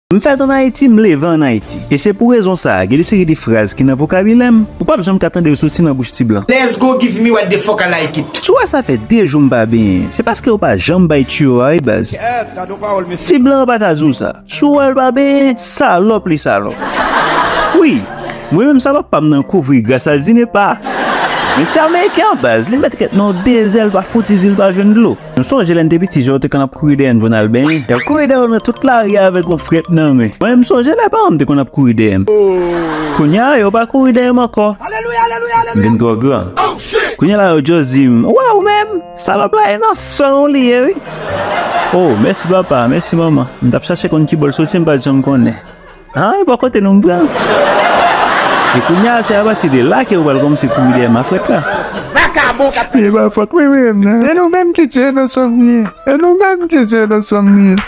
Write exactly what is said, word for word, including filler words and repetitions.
M fèt ann Ayiti, m leve ann Ayiti. E se pou rezon sa a, gen de seri de fraz ki nan vokabilè m, ou p ap janm ka tande yo soti nan bouch ti blan. Let's go, give me what the fuck I like it. Si w wè sa fè de jou m pa benyen, se paske w pa janm bay tiyo a wi baz. Ti blan pa ka di w sa. Si w wè l pa benyen, salòp li salòp. Wi, mwen menm salòp pa m nan kouvri gras a dine pa. Men ti ameriken an baz, li mèt ret nan yon dezè, l pa fouti di l pa jwenn dlo. Nou sonje lè n te piti, jan yo te konn ap kouri dèyè n pou n al benyen. Y ap kouri dèyè w nan tout lari a avèk yon frèt nan men. Mwen, m sonje lè paran m te konn ap kouri dèyè m. Kounye a, yo pa kouri dèyè m ankò. M vin twò gran. Kounye a la, yo just di m, "Wè, ou menm, salòp la, e nan san w li ye, wi." Oh, mèsi papa, mèsi manman. M t ap chache konn ki bò l soti, m pa t janm konnen. Ah, e bò kote nou m pran. E kounye a, se apati de la ke ou pral kòmanse kouri dèyè mafrèt la. Vakabon k ap fè. E pa fòt mwen menm, non. E nou menm ki tye nou sòm ye. E nou menm ki tye nou sòm ye.